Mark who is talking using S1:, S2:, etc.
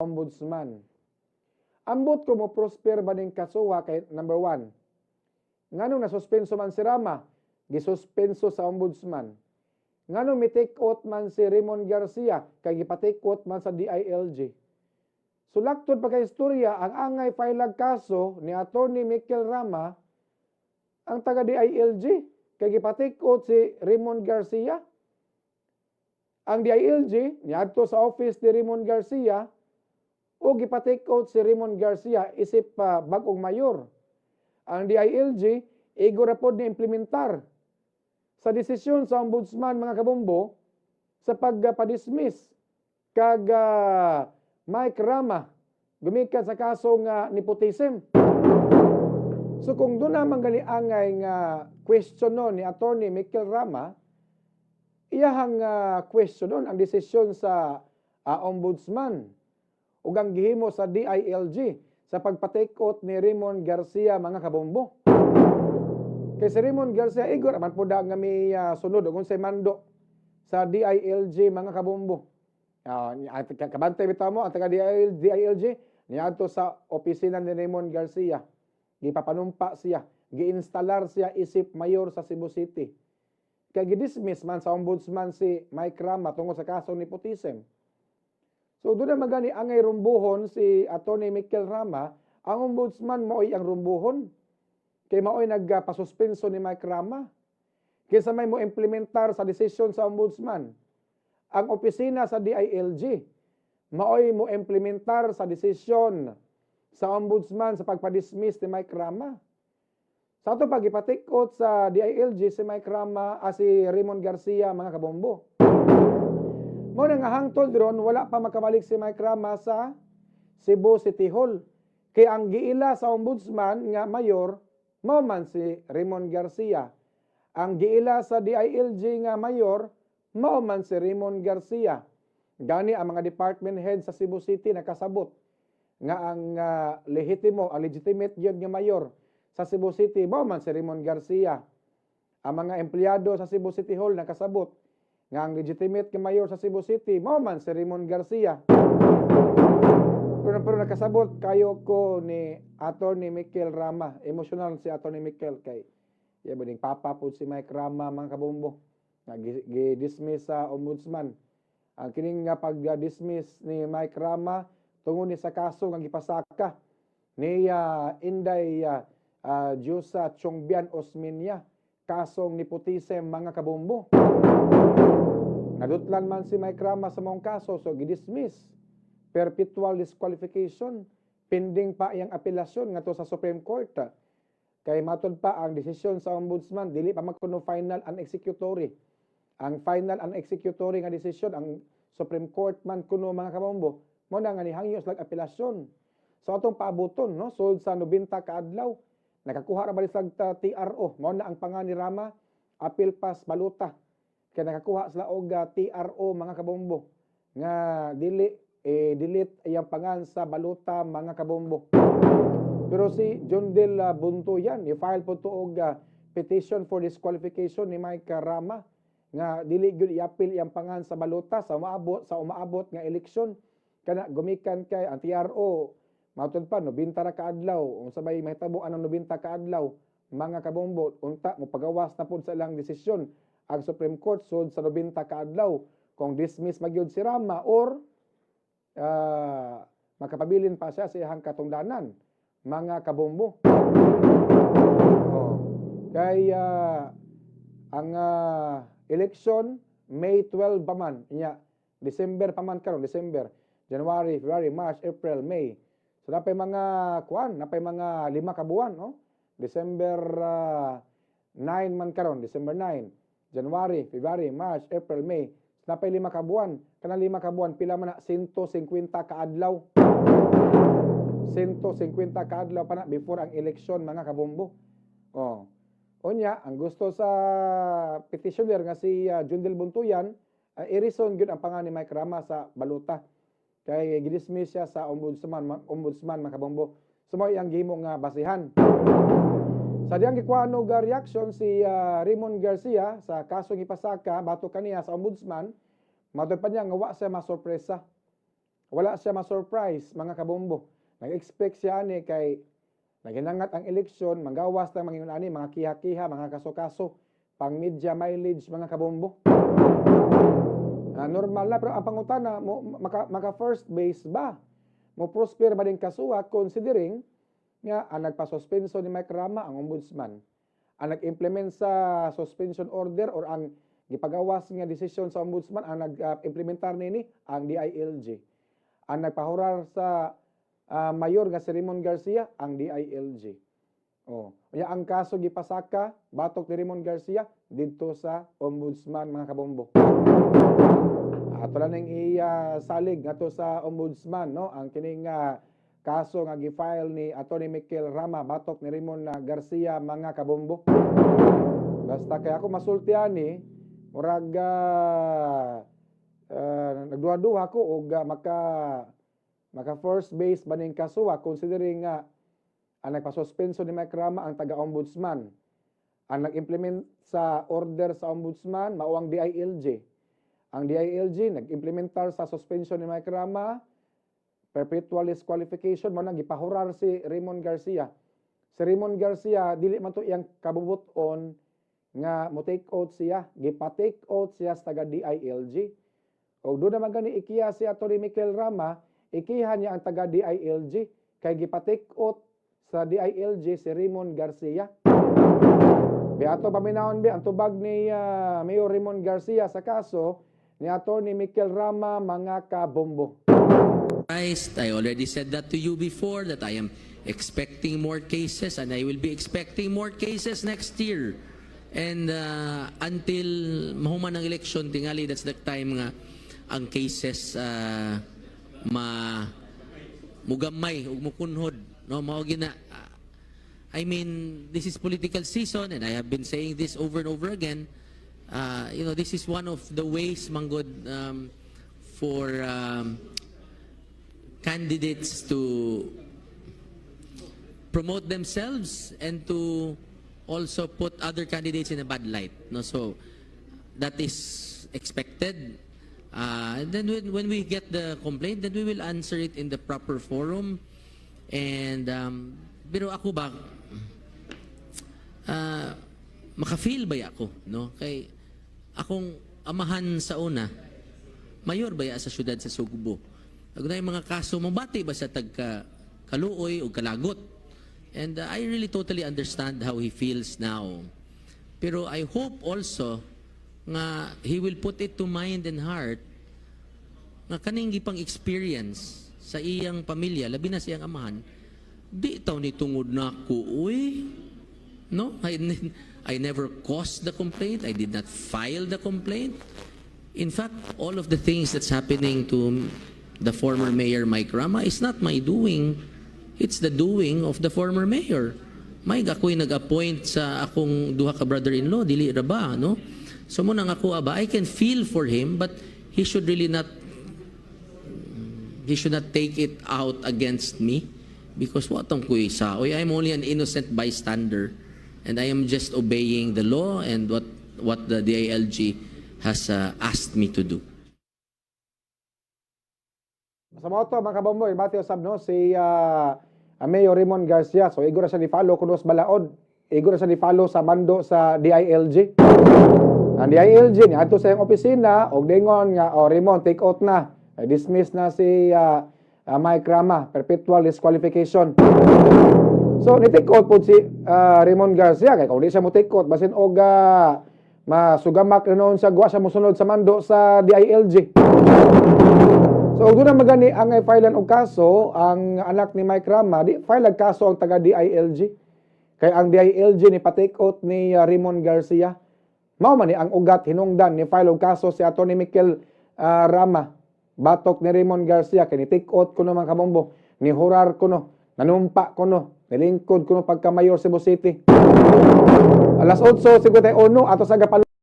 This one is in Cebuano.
S1: Ombudsman. Ambot ko mo prosper ba ning kasuha kay number one, nganong nasuspenso man si Rama? Gisuspenso sa Ombudsman. Nganong mi take oath man si Raymond Garcia? Kay gipa-take oath man sa DILG. So laktod pa kay istorya, ang angay file kaso ni Attorney Michael Rama ang taga DILG kay gipa-take oath si Raymond Garcia. Ang DILG niadto sa office ni Raymond Garcia o gipa-take oath si Raymond Garcia isip bag-ong mayor. Ang DILG igo ra pod ni implementar sa desisyon sa Ombudsman, mga kabombo, sa pagpa-dismiss kag Mike Rama gumikan sa kaso nga nepotism. So kung doon naman gani angay nga question no ni Attorney Michael Rama, iyahang question nun ang desisyon sa Ombudsman ug ang gihimo sa DILG sa pagpa-take oath ni Raymond Garcia, mga kabombo. Kay si Raymond Garcia igor man pud nga may sunod ug unsay mando sa DILG, mga kabombo. Kabantay bitaw mo ang taga DILG niadto sa opisina ni Raymond Garcia. Gipapanumpa siya, giinstalar siya isip mayor sa Cebu City. Kay gidismiss man sa Ombudsman si Mike Rama tungod sa kaso nepotism. So doon na magani angay rumbuhon si Attorney Michael Rama, ang Ombudsman mao'y ang rumbuhon. Kay mao'y nagpasuspenso ni Mike Rama. Kinsa may mo implementar sa desisyon sa Ombudsman? Ang opisina sa DILG mao'y mo implementar sa desisyon sa Ombudsman sa pagpa-dismiss ni Mike Rama. Sa ato pag ipa-take oath sa DILG si Mike Rama, si Raymond Garcia, mga kabombo. Mo na nga hangtod ron wala pa makabalik si Mike Rama sa Cebu City Hall. Kay ang giila sa Ombudsman nga mayor mao man si Raymond Garcia. Ang giila sa DILG nga mayor mao man si Raymond Garcia. Gani ang mga department head sa Cebu City nakasabot nga ang lehitimo, ang legitimate gyud nga mayor sa Cebu City mao man si Raymond Garcia. Ang mga empleyado sa Cebu City Hall nakasabot nga ang legitimate nga mayor sa Cebu City mao man si Raymond Garcia. Pero nakasabot kayo ko ni Attorney Michael Rama. Emotional si Attorney Michael kay iya ba ning papa po si Mike Rama, mga kabombo, nga gi-dismiss sa Ombudsman. Ang kining nga pag-dismiss ni Mike Rama tungod ni sa kaso nga gipasaka ni Inday Diosa Chiongbian Osmeña, kasong nepotism, mga kabombo. Nadutlan man si Mike Rama sa maong kaso, so gidismiss. Perpetual disqualification, pending pa iyang apelasyon ngadto sa Supreme Court. Kay matod pa ang desisyon sa Ombudsman dili pa magkuno final and executory. Ang final and executory nga desisyon ang Supreme Court man kuno, mga kabombo. Mo na nga nihangyo sila apelasyon. So atong paabuton no sulod sa 90 ka adlaw. Nakakuha ra ba sila TRO? Mao na ang pangan ni Rama, appeal pass baluta. Kay nakakuha sila og TRO, mga kabombo, nga dili eh, delete iyang pangan sa baluta, mga kabombo. Pero si John Del Buntuyan, i-file po to og petition for disqualification ni Mike Rama nga dili gyud i-appeal iyang pangan sa baluta sa umaabot nga eleksyon. Kana gumikan kay ang TRO matud pa 90 ra ka adlaw. Unsa bay mahitabo anang 90 ka adlaw, mga kabombo? Unta mopagawas na pud sa ilang desisyon ang Supreme Court sud sa 90 ka adlaw kung dismiss magyud si Rama or makapabilin pa siya sa iyang katungdanan, mga kabombo. Oh. Kay ang election May 12 pa man inya, December pa man karon, December, January, February, March, April, May. So napay mga kuan, napay mga 5 ka buwan, no? December 9 man karon, December 9, January, February, March, April, May. So, napay 5 ka buwan. Kanang 5 ka buwan pila man na? 150 ka adlaw. 150 ka adlaw pa na before ang eleksyon, mga kabombo. Oh. Unya, ang gusto sa petitioner nga si Jundel Buntuyan, i-reason gyud ang pangan ni Mike Rama sa baluta. Kay gidismiss siya sa ombudsman, mga kabombo. So mao iyang gihimo nga basihan. Sa diyang gikuha og reaction si Raymond Garcia sa kasong ipasaka batok kaniya sa Ombudsman, matod pa niya nga wa siya masorpresa. Wala siya ma-surprise, mga kabombo. Nag-expect siya ani kay naginangat ang eleksyon, manggawas lang mga ani, mga kiha-kiha, mga kaso-kaso, pang media mileage, mga kabombo. Normal na, pero ang pangutana mo, maka first base ba? Mo prosper ba din kasuha considering nga ang nagpa-suspenso ni Mike Rama ang ombudsman? Ang nag-implement sa suspension order or ang gipagawas nga desisyon sa ombudsman, ang nag-implementar nini ang DILG. Ang nagpahurar sa mayor nga si Raymond Garcia ang DILG. Oh, unya ang kaso gipasaka batok ni Raymond Garcia didto sa ombudsman, mga kabombo. Ato lang ning iya salig ngadto sa ombudsman, no, ang kining kaso nga gi-file ni Attorney Mikel Rama batok ni Raymond Garcia, mga kabombo. Basta kay ako masulti ani, murag nagduha-duha ko og maka first base ba ning kasuha considering nga ang nagpasuspenso ni Mike Rama ang taga-ombudsman. Ang nag-implement sa order sa ombudsman mao ang DILG. Ang DILG nag-implementar sa suspension ni Mike Rama, perpetual disqualification, mao nang gipahurar si Raymond Garcia. Si Raymond Garcia, dili man to iyang kabubuton nga mo take oath siya, gipa-take oath siya sa taga DILG. Og doon naman gani ikiha si Atty. Mikel Rama, ikiha niya ang taga DILG kay gipa-take oath sa DILG si Raymond Garcia. Bi ato paminawon bi ang tubag ni Mayor Raymond Garcia sa kaso ni Atty. Mikel Rama, mga kabombo.
S2: Christ, I already said that to you before, that I am expecting more cases and I will be expecting more cases next year. And until mahuman ang election, tingali that's the time nga ang cases ma mugamay ug mukunhod, no? Mao gina. I mean, this is political season and I have been saying this over and over again. This is one of the ways manggod for candidates to promote themselves and to also put other candidates in a bad light. No, so that is expected. And then when we get the complaint, then we will answer it in the proper forum. And pero ako ba, maka-feel ba ako, no? Kay akong amahan sa una, mayor baya sa syudad sa Sugbo. Ug naay mga kaso, mabati ba sa tagka kaluoy o kalagot. And I really totally understand how he feels now. Pero I hope also nga he will put it to mind and heart nga kaning gipang experience sa iyang pamilya, labi na sa iyang amahan, di taw ni tungod nako, uy. No, I never caused the complaint. I did not file the complaint. In fact, all of the things that's happening to the former mayor Mike Rama is not my doing. It's the doing of the former mayor. May ako'y nag-appoint sa akong duha ka brother-in-law, dili ra ba, no? So mao nang ako aba, I can feel for him, but he should not take it out against me because what ang kuy sa oy, I'm only an innocent bystander and I am just obeying the law and what the DILG has asked me to do.
S1: Sa mao to, mga kabomboy, bati usab, no, si Mayor Raymond Garcia. So igo ra siya ni follow kunos balaod. Igo ra siya ni follow sa mando sa DILG. Ang DILG ni adto sa iyang opisina og dingon nga, "Oh Raymond, take oath na. Ay, dismiss na si Mike Rama, perpetual disqualification." So ni take oath pod si Raymond Garcia kay kung di siya mo take oath, basin og masugamak na noon sa guwa siya mosunod sa mando sa DILG. So ug doon na magani ang file og kaso ang anak ni Mike Rama, di file og kaso ang taga DILG. Kay ang DILG ni pa-take oath ni Raymond Garcia. Mao man ni ang ugat hinungdan ni file og kaso si Atty. Mikel Rama batok ni Raymond Garcia kay ni take oath kuno, mga kabombo, ni hurar kuno, nanumpa kuno, nilingkod kuno pagka mayor Cebu City. Alas 8:51 ato sa gapalo